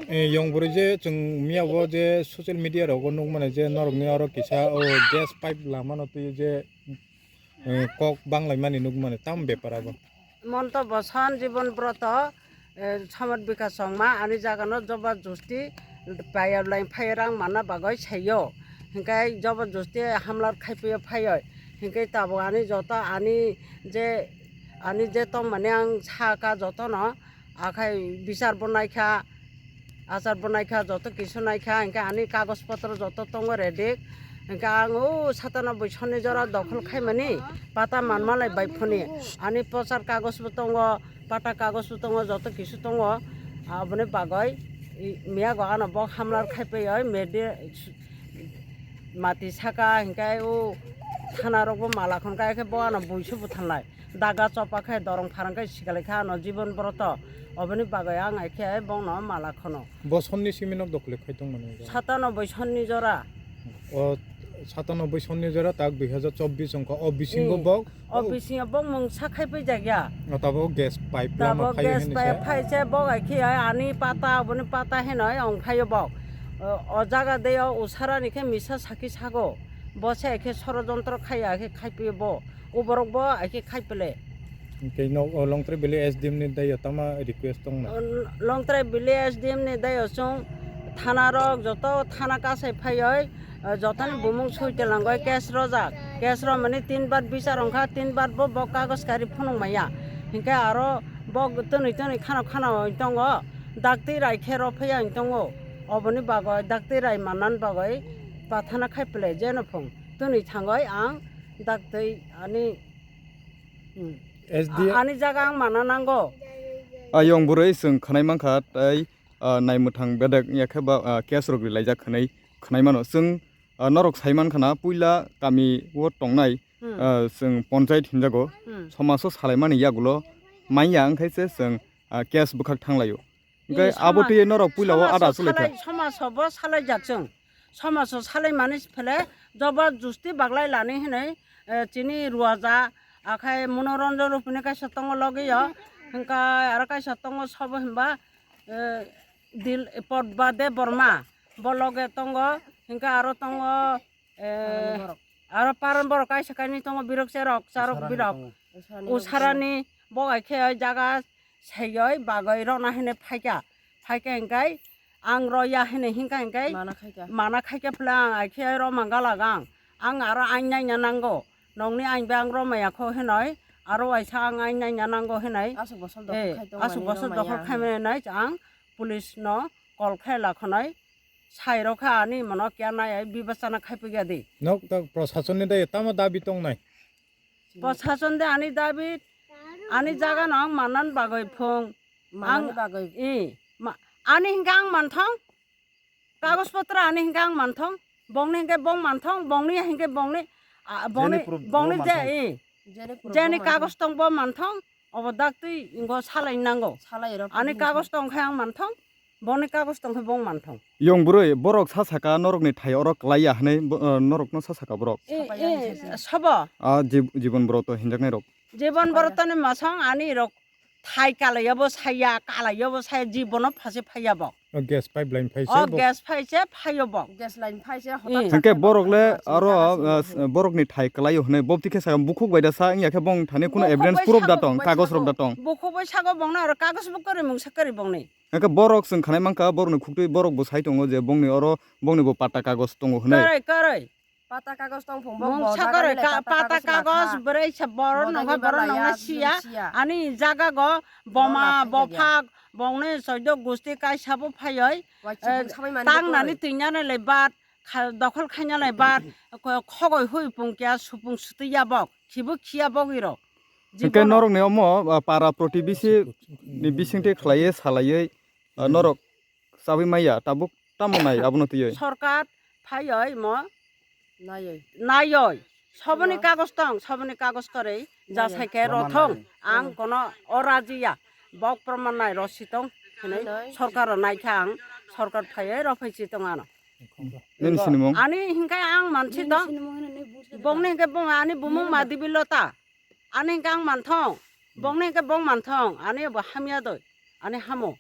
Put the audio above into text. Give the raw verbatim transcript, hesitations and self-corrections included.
Eh, yong bwrwi je chwng miya bo je social media rogo nukmani je norokni oro kisa o gas pipe lamano twi je, eh, kok banglaimani nukmani tam bepar abo. Monto Boson, Jibon Broto, eh, Samad Bikas Chongma ani jagano joba justi payab lai phai rang manna bagwi saiyo. Hinkhe joba justi hamlar khaipiyo phaiyo. Hinkhe tabuk ani joto ani je, ani je tongmani ang saka jotono, akhai bichar bo naikha, achar bo naikha, joto kisu naikha, hinkhe ani kagoj potro joto tongo ready. Hinkhe ang o satanoboi sonni jora dokhol khaimani pata manmalai bai phone. Ani pochar kagoj bo tongo, pata kagoj bo tongo, joto kisu tongo. Aboni bagwi i, miyago ano bo hamlar khaipai oi medi mati saka hinkhe o thana rok bo mala khon kha khe bo ano buisu buthanlai. Daga chopa khe dorong pharang khe sikalai kha ano Jibon Broto. Oboni bagwi ang hai khe bongno mala khono. Bo sonni simi nok dokhli khai tong mani. Satanoboi sonni jora. O satanoboi sonni jora tak dui hajar chobbish wngkha. O bisingo Hmm. bok. O bisingo bok mungsa khai pai jakya. O tabok gas pipe lama Tabok phai gas hini pipe se. phai se bok hai khe ani pata, oboni pata heno ong phaio bok. O, o jaga de o usarani khe misa sakhi sago. Bo se hai khe sorojontro khaiya hai khe khai pai bo. O borok bo hai khe khai pele. Tei nok, o, Longtrai Valley S D M ni dayo tama request tong na? O, Longtrai Valley S D M ni dayo chwng thana rok joto thana kasai phaioi, o, jotoni bumung soi telangoi case rojak. Case romani tin bar bichar wngkha, tin bar bo, bo kagoj kari phunuk maya. Hinkhe aro bo twnwi twnwi khano khano oi tongo. Dakti rai khe rw phaiya oi tongo. Oboni bagwi dakti rai mannan bagwi pathana khai pele jeno phung. Twnwi thangoi ang dakti ani Hmm. S D A ani jaga ang mana nango. Ayong bwrwi chwng khwnai mankha tei, ah, naimwthang bedek wngya khe ba, ah, case rok ri laijak khwnai, khwnai mano. Chwng, ah, norok sai mankha na puila kami o tongnai, Hmm. ah, chwng ponchayat hinjago. Hmm. Somaso salaimani yagulo manya wngkhai se chwng, ah, case bwkhak thanglaio. Hingke Ni abo soma-, twi norok puila o ada somaso achuk lai kha. Salai, somaso bo salai jak chwng. Somaso salai mani phele jobo justi baglai lani hinui, eh, chini ruaja, akhai Monoranjan Rupini kaisa tongo logi o. Hingke aro kaisa tongo sobo himba, eh, Dil-, Podba Debbarma bo loge tongo. Hingke aro tongo, eh, Paran borok. Aro Paran borok kaisa kainwi tongo birok cherok, charok Usarani birok. Tongo. Usarani tongo. Usarani bo hai khe o jaga saioi bagoi rona hene phaikha. Phaikha hinkai ang roya hene hinka hinkai Mana khaikha. Mana khaikha phela ang aikhe roma galagang. Ang aro ain naina nango. Nongni ain be ang romaya kho hinoi. Aro waisa ang ain naina nango hinoi. Aswk bosol dokhol Eh, khai tong aswk mani bosol dokhol romaya. Khai mani hinoi ang police no call khai lakhonoi. Sai rokha ani mono kya nai ai bibachana khai pigya di. Nok tak prosason ni dai tamo dabi tong nai. Prosason de ani dabi, ani jaga no ang manan bagoi phung. Manani Ang bagoi. I, ma-, ani hingke ang manthong. Kagoj potra ani hingke ang manthong. Bongni hingke bong manthong, bongni hingke bongni, a, bongni, Jeni proof bongni bo je, manthong. I. Jeni proof Jeni bo manthong. Kagoj tong bo manthong. Obo dak twi ingo salai nango. Salai rok Ani proof kagoj manthong. Tong khe ang manthong. Bongni kagoj tong khe bong manthong. Yong bwrwi, borok sa saka norokni thai oro klai ya hwnwi bo-, o, norokno sa saka borok. E, Sapai e, ya sabo. A, jib-, Jibon Broto hinjaknai rok. Jibon Sapai ya. Brotoni masong ani rok thai kalai yabo saya, kalai yabo saya, jibono phase phaiya bo. O gas pipeline phai se O bo. Gas phai se phaio bo. Gas line phai se Eh. hotak Hingke sakha borok le borok aro, jaga a, simi borokni thai kalai hwnwi bo twi khe saka bukhuk bai da sa wngya khe bong thani kuno Bukhuk evidence bai proof da sago, tong, bai kagoj rok sago. Da tong. Bukhuk bai sago bongno aro kagoj bo kwrwi mungsa kwrwi bongni. Hingke borok chwng khanai mankha, borokni khuktwi borok bo sai tongo je bongni oro bongni bo pata kagoj tongo hwnwi. Kwrwi, kwrwi. Pata kagoj tong phung bo, Mung bo sakare jaga ni ka-, lai pata pata kagoj kagoj lakha. Bwrwi sa borok Bo nongkha jaga ni borok ba nongna laya siya. Siya. Ani jaga go Bo boma, lakha bopha, bongni soido gusti kaisa bo phaioi. Wai eh, chibuk sabai mani tang nani kwrwi. Twi nani lai bat, kha-, dokhol khaina lai bat, ko-, khogoi hui pung kya supung sutwi ya bok, khibu khiya bogwi rok. Hingke Jibono. Norokni omo, ah, para protibisi ni bisingtwi khlaiwi salaiwi, ah, Hmm. Norok chabwi maya, tabuk tamo nai abono twiwi? Sorkar phaioi mo Naioi. Naioi. Soboni Tamo. Kagoj tong, soboni kagoj kwrwi, Naioi. Jasai khe Proman rothong, naioi. Ang Hmm. Kono o rajiya, bok proman nai rw si tong, hinwi Naioi. Sorkar rw naikha ang, sorkar phaioi rw phai si tong ano. Nini sinimung? Ani hinkai ang mansi tong, bongni hinkai bong ani bumung ma Dibilota, ani hinkai ang manthong, bongni hinkai bong manthong, ani bo hamya doi, ani hamo.